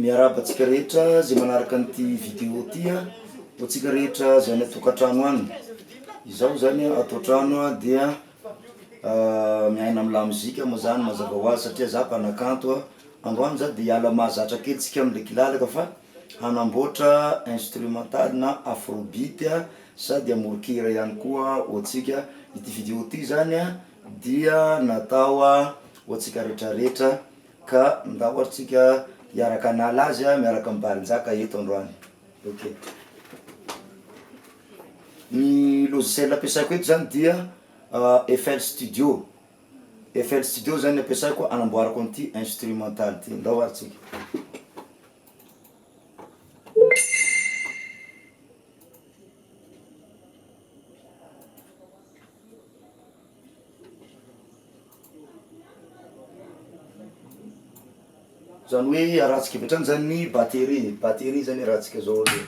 Miarahaba antsika rehetra zay manaraka an'ity video ty a, ho antsika rehetra zay any an-tokantrano any, izao zany ato an-trano a dia miaina amy lamozika moa zany mazava hoazy satria zah mpanakanto a, androany zah de hiala amy mahazatra kely tsika amle kilalaka fa hanamboatra instrumental na afrobeat a sady hamoron-kira ihany koa ho antsika, ity video ty zany a dia natao ho antsika retraretra ka ndao ary tsika hiaraka hanala azy a miaraka amy Barinjaka eto androany, ok. Ny logiciel ampiasaiko eto zany dia FL studio, FL studio zany ampiasaiko anamboarako an'ity instrumental ty, ndao ary tsika. Zany hoe arahantsika avy hatrany zany ny batterie, batterie zany arahantsika zao aloha.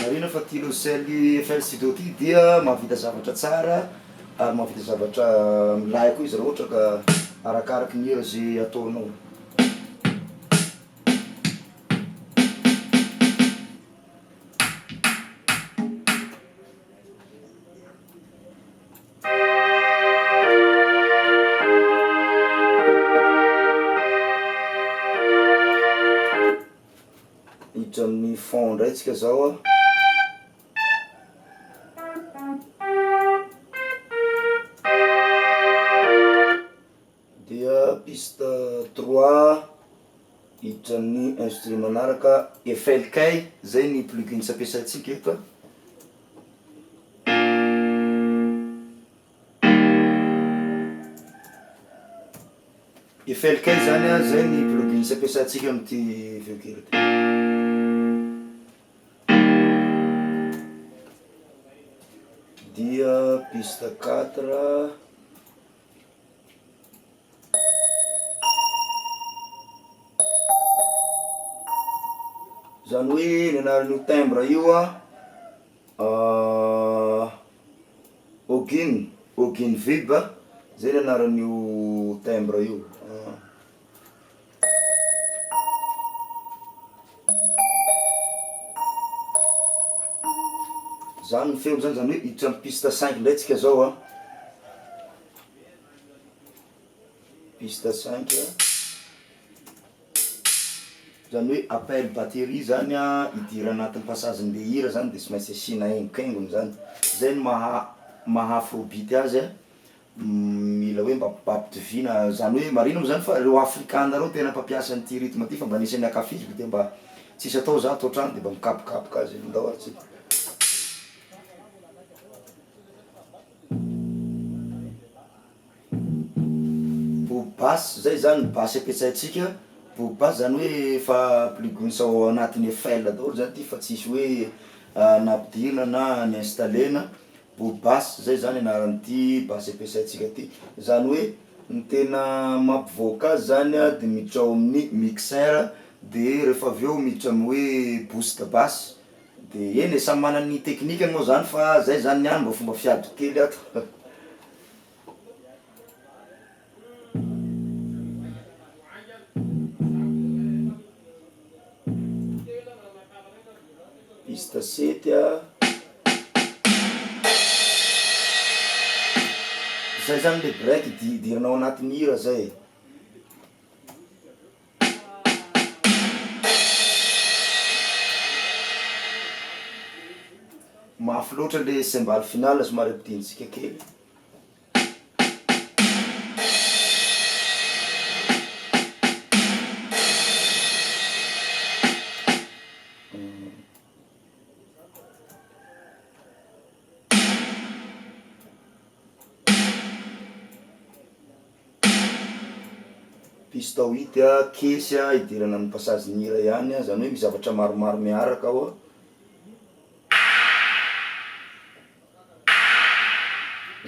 Marihina fa ty logiciel FL Studio ty dia mahavita zavatra tsara ary mahavita zavatra milay koa izy raha ohatra ka arakaraky ny hira ze ataonao. Hiditra amin'ny fond ndray tsika zao a. Dia piste trois, hiditra amin'ny instru manaraka FLK, zay ny plugins ampiasaintsika eto a. FLK zany a, zay ny plugins ampiasantsika amty feonkira ty. Dia piste quatre. Zany hoe ny anaran'io timbre io a Ogin, Ogin Vib, zay ny anaran'io timbre io. Zany ny feony zany, zany hoe hiditra amy piste cinq ndray tsika zao a, piste cinq. Zany hoe appel batterie zany a idirana anatin'ny passage-n'le hira zany de sy maintsy asiana haingokaingony zany, zay no maha maha afrobeat azy a, mila hoe mba ampitoviana zany hoe marina moa zany fa reo afrikana reo tena mpampiasa an'ity rythme ty fa mba anisan'ny ankafiziko de mba tsisy atao za ato an-trano de mba mikapokapoka azy, ndao ary tsika. Bobass zay zany ny basse ampiasaintsika, bobass zany hoe efa plugins ao anatin'ny FL daholo zany ty fa tsisy hoe nampidirina na ni-installer-na, bobass zay zany anaran'ity basse ampiasaintsika ty, zany hoe ny tena mampivoaka azy zany a de miditra ao amin'ny mixer de rehefa avy eo miditra amy hoe boost bass de eny e samy magnana ny teknikany moa zany fa zay zany ny ahy mba fomba fiadiko kely ato. Piste sety a, zay zany le break idirana ao anatin'ny hira zay e. Mafy loatra le cymbale finale somary ampidinintsika kely. Piste huit a, kesy a, idirana amin'ny passage-n'ny hira ihany a, zany hoe misy zavatra maromaro miaraka ao a.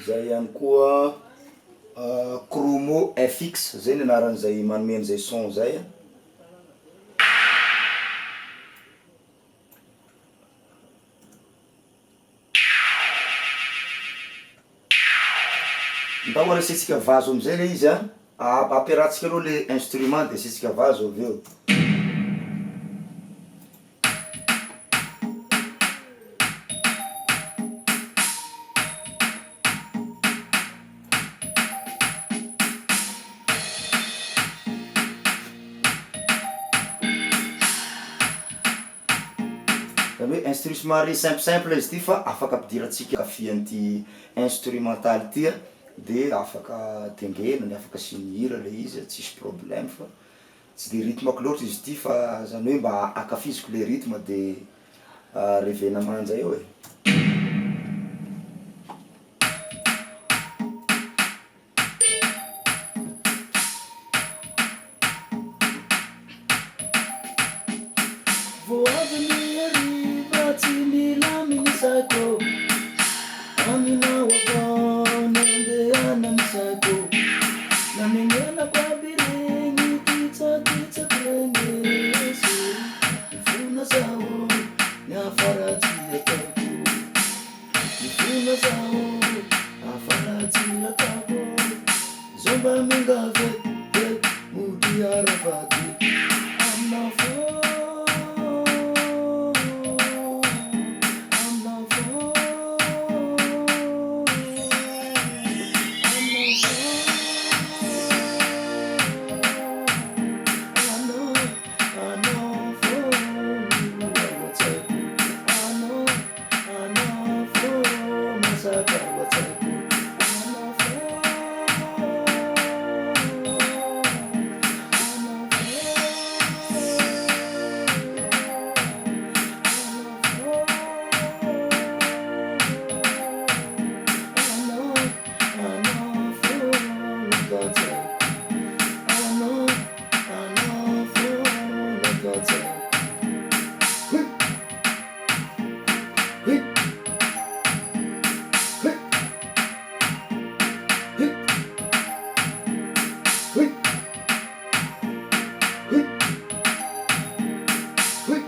Zay ihany koa Chromo FX zay ny anaran'izay manome an'izay son zay. Ndao ary asiantsika vazo amizay le izy a, ampiarahantsika aloha le instrument de asiantsika vazo avy eo. Zany hoe instru somary simple simple izy ty fa afaka ampidirantsika kafy an'ity instrumental ty a, de afaka tendrena, afaka asiana hira le izy a tsisy problème fa tsy de rythmeko loatra izy ity fa zany hoe mba ankafiziko le rythme de revena manja eo e. Vao avy ny hariva tsy milamigny saiko Aminao avao no andehanan'ny saiko Nanenenako aby regny kitsakitsaky regny Mifona zaho ny afara tsy ataoko Mifona zaho afara tsy ataoko Zao mba miangavy e, e, modia ravady Aminao fô, aminao fô, aminao fô, anao, anao fô no ao an-tsaiko, anao, anao fô mazaka ao an-tsaiko, anao fô, anao fô, anao fô, anao, anao fô no ato an-tsaiko, anao, anao fô no ato an-tsaiko. Hoy! Hoy! Hoy! Hoy! Hoy! Hoy! Hoy!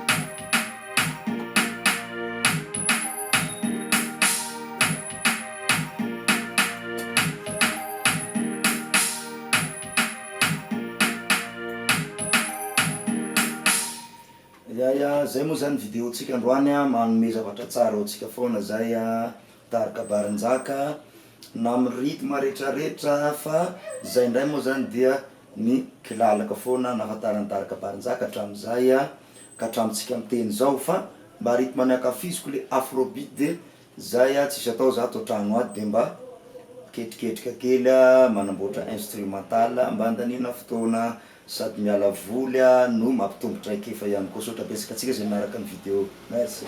Ya ya, zay moa zany video-tsika androany a, manome zavatra tsara ho antsika foana zay a, tarika Barinjaka na amin'ny rythme retraretra fa zay ndray moa zany dia ny kilalaka foana nahafantaran'ny tarika Barinjaka hatramizay a, ka hatramintsika miteny zao fa mba rythme ny ankafiziko le afrobeat de Zay a tsisy atao za ato antragno ato de mba miketriketrika kely a, manamboatra instrumental mba handaniana fotoana sady miala voly a no mampitombo traikefa ihany koa, misaotra betsaka antsika zay nanaraka ny video, merci.